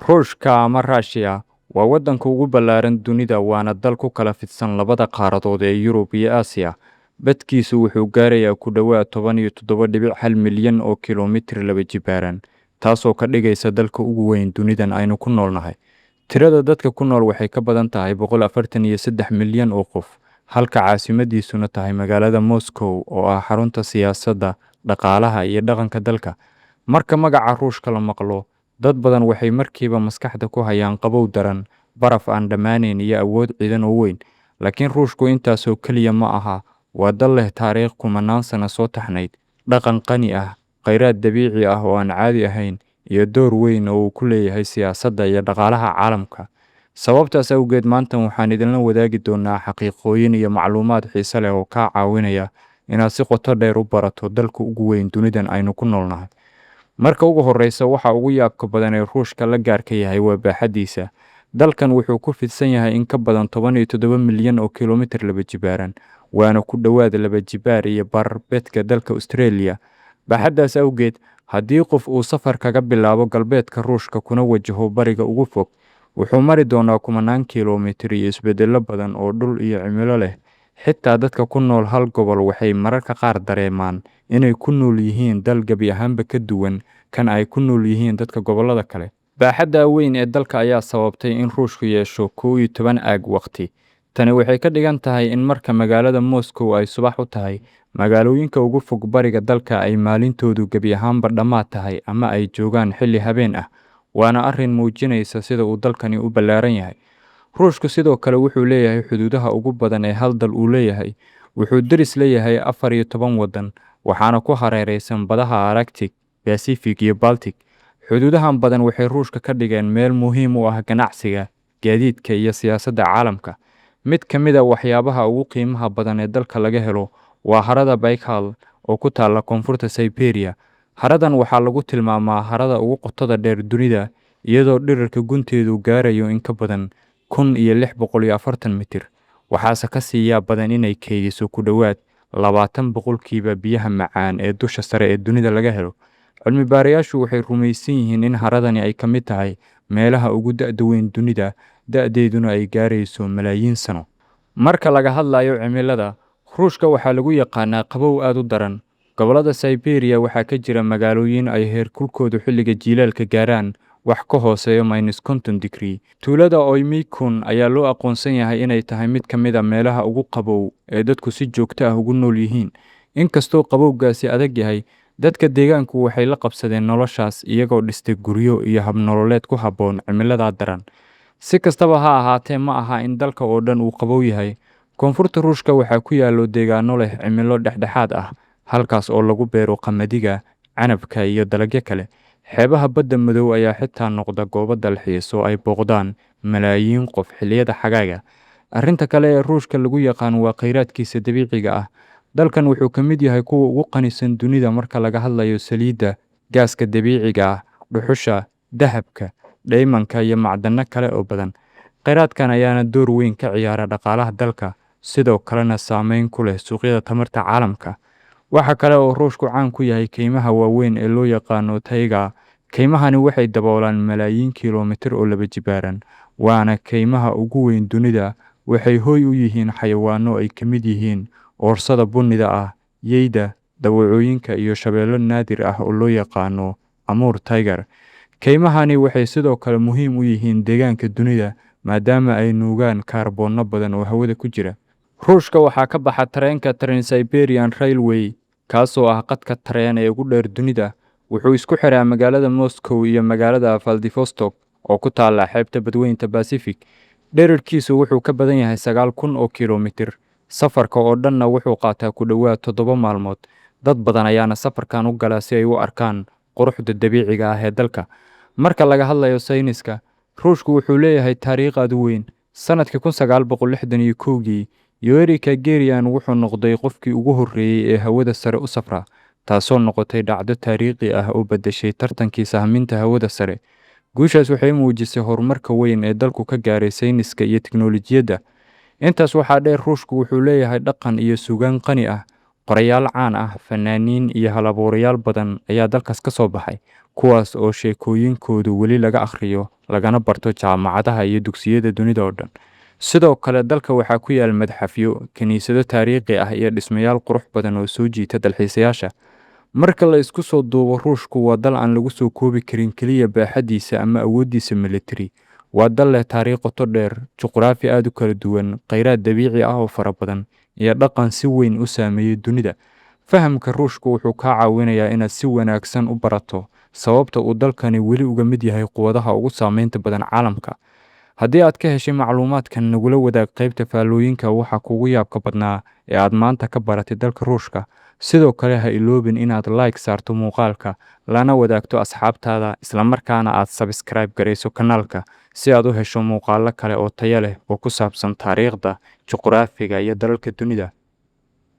Ruushka ama Russia waa waddanka ugu ballaaran dunida, waana dal ku kala fidsan labada qaaradood ee Yurub iyo Aasiya. Badkiisu wuxuu gaarayaa ku dhowaad 17.1 milyan oo kiiloomitir laba jibaaran, taasoo ka dhigaysa dalka ugu weyn dunidan aynu ku noolnahay. Tirada dadka ku nool waxay ka badan tahay 143 milyan oo qof, halka caasimadiisuna tahay magaalada Moscow oo ah xarunta siyaasadda, dhaqaalaha iyo dhaqanka dalka. Marka magaca Ruushka la maqlo, dad badan waxay markiiba maskaxda ku hayaan qabow daran, baraf aan dhammaanayn iyo awood ciidan oo weyn. Laakiin Ruushku intaasoo keliya ma aha. Waa dal leh taariikh kumanaan sano soo taxnayd, dhaqan qani ah, kheyraad dabiici ah oo aan caadi ahayn, iyo door weyn oo uu ku leeyahay siyaasadda iyo dhaqaalaha caalamka. Sababtaas awgeed, maanta waxaan idinla wadaagi doonaa xaqiiqooyin iyo macluumaad xiiso leh oo kaa caawinaya inaad si qoto dheer u barato dalka ugu weyn dunidan aynu ku noolnahay. Marka ugu horreysa, waxa ugu yaabka badan ee Ruushka la gaarka yahay waa baaxaddiisa. Dalkan wuxuu ku fidsan yahay in ka badan 17 milyan oo kiiloomitir laba jibaaran, waana ku dhowaad laba jibaar iyo bar bedka dalka Australia. Baaxaddaas awgeed, haddii qof uu safar kaga bilaabo galbeedka Ruushka kuna wajaho bariga ugu fog, wuxuu mari doonaa kumanaan kiiloomitir iyo isbeddello badan oo dhul iyo cimilo leh. Xitaa dadka ku nool hal gobol waxay mararka qaar dareemaan inay ku nool yihiin dal gebi ahaanba ka duwan kan ay ku nool yihiin dadka gobollada kale. Baaxadda weyn ee dalka ayaa sababtay in Ruushku yeesho 11 aag waqti. Tani waxay ka dhigan tahay in marka magaalada Moscow ay subax u tahay, magaalooyinka ugu fog bariga dalka ay maalintoodu gebi ahaanba dhammaad tahay ama ay joogaan xilli habeen ah, waana arrin muujinaysa sida uu dalkani u ballaaran yahay. Ruushku sidoo kale wuxuu leeyahay xuduudaha ugu badan ee hal dal uu leeyahay. Wuxuu deris leeyahay 14 waddan, waxaana ku hareeraysan badaha Arctic, Pacific iyo Baltic. Xuduudahan badan waxay Ruushka ka dhigeen meel muhiim u ah ganacsiga, gaadiidka iyo siyaasadda caalamka. Mid ka mid ah waxyaabaha ugu qiimaha badan ee dalka laga helo waa harada Baikal oo ku taalla koonfurta Siberia. Haradan waxaa lagu tilmaamaa harada ugu qotada dheer dunida, iyadoo dhererka gunteedu gaarayo in ka badan 1640 mitir. Waxaase ka sii yaab badan inay kaydiso ku dhowaad 20% biyaha macaan ee dusha sare ee dunida laga helo. Cilmi baarayaashu waxay rumaysan yihiin in haradani ay ka mid tahay meelaha ugu da'da weyn dunida, da'deeduna ay gaarayso malaayiin sano. Marka laga hadlayo cimilada, Ruushka waxaa lagu yaqaanaa qabow aad u daran. Gobollada Siberia waxaa ka jira magaalooyin ay heerkulkoodu xilliga jiilaalka gaaraan wax ka hooseeya -50 degree. Tuulada Oymyakon ayaa loo aqoonsan yahay inay tahay mid ka mid ah meelaha ugu qabow ee dadku si joogto ah ugu nool yihiin. Inkastoo qabowgaasi adag yahay, dadka deegaanku waxay la qabsadeen noloshaas, iyagoo dhistay guryo iyo hab nololeed ku habboon cimilada daran. Si kastaba ha ahaatee, ma aha in dalka oo dhan uu qabow yahay. Koonfurta Ruushka waxaa ku yaallo deegaanno leh cimilo dhexdhexaad ah, halkaas oo lagu beero qamadiga, canabka iyo dalagyo kale. Xeebaha Badda Madow ayaa xitaa noqda goobo dalxiis oo ay booqdaan malaayiin qof xilliyada xagaaga. Arrinta kale ee Ruushka lagu yaqaan waa kheyraadkiisa dabiiciga ah. Dalkan wuxuu ka mid yahay kuwa ugu qanisan dunida marka laga hadlayo saliidda, gaaska dabiiciga ah, dhuxusha, dahabka, dhaymanka iyo macdano kale oo badan. Kheyraadkan ayaana door weyn ka ciyaara dhaqaalaha dalka, sidoo kalena saameyn ku leh suuqyada tamarta caalamka. Waxa kale oo Ruushku caan ku yahay kaymaha waaweyn ee loo yaqaano taiga. Kaymahani waxay daboolaan malaayiin kiiloomitir oo laba jibaaran, waana kaymaha ugu weyn dunida. Waxay hoy u yihiin xayawaanno ay ka mid yihiin oorsada bunnida ah, yeyda, dawacooyinka iyo shabeello naadir ah oo loo yaqaano Amur tiger. Kaymahani waxay sidoo kale muhiim u yihiin deegaanka dunida, maadaama ay nuugaan kaarboonno badan oo hawada ku jira. Ruushka waxaa ka baxa tareenka Trans-Siberian Railway, kaasoo ah khadka tareen ee ugu dheer dunida. Wuxuu isku xiraa magaalada Moscow iyo magaalada Vladivostok oo ku taalla xeebta badweynta Pacific. Dhererkiisu wuxuu ka badan yahay 9000 oo kiiloomitir. Safarka oo dhanna wuxuu qaataa ku dhowaad 7 maalmood. Dad badan ayaana safarkan u gala si ay u arkaan quruxda dabiiciga ah ee dalka. Marka laga hadlayo sayniska, Ruushku wuxuu leeyahay taariikh aad u weyn. Sanadkii 1961kii, Yuri Gagarin wuxuu noqday qofkii ugu horreeyay ee hawada sare u safra, taasoo noqotay dhacdo taariikhi ah oo beddeshay tartankii sahaminta hawada sare. Guushaas waxay muujisay horumarka weyn ee dalku ka gaaray sayniska iyo tiknoolajiyadda. Intaas waxaa dheer, Ruushku wuxuu leeyahay dhaqan iyo suugaan qani ah. Qorayaal caan ah, fanaaniin iyo hal-abuurayaal badan ayaa dalkaas ka soo baxay, kuwaas oo sheekooyinkoodu weli laga akhriyo lagana barto jaamacadaha iyo dugsiyada dunida oo dhan. Sidoo kale, dalka waxaa ku yaal madxafyo, kiniisado taariikhi ah iyo dhismayaal qurux badan oo soo jiita dalxiisayaasha. Marka la isku soo duubo, Ruushku waa dal aan lagu soo koobi karin kaliya baaxaddiisa ama awooddiisa militari. Waa dal leh taariikh qoto dheer, juqraafi aad u kala duwan, kheyraad dabiici ah oo fara badan, iyo dhaqan si weyn u saameeyay dunida. Fahamka Ruushka wuxuu kaa caawinayaa inaad si wanaagsan u barato sababta uu dalkani weli uga mid yahay quwadaha ugu saameynta badan caalamka. Haddii aad ka heshay macluumaadkan, nagula wadaag qaybta faallooyinka waxa kugu yaabka badnaa ee aad maanta ka baratay dalka Ruushka. Sidoo kale, ha iloobin inaad like saarto muuqaalka, lana wadaagto asxaabtaada, isla markaana aad subscribe garayso kanaalka si aad u hesho muuqaallo kale oo tayo leh oo ku saabsan taariikhda, juqraafiga iyo dalalka dunida.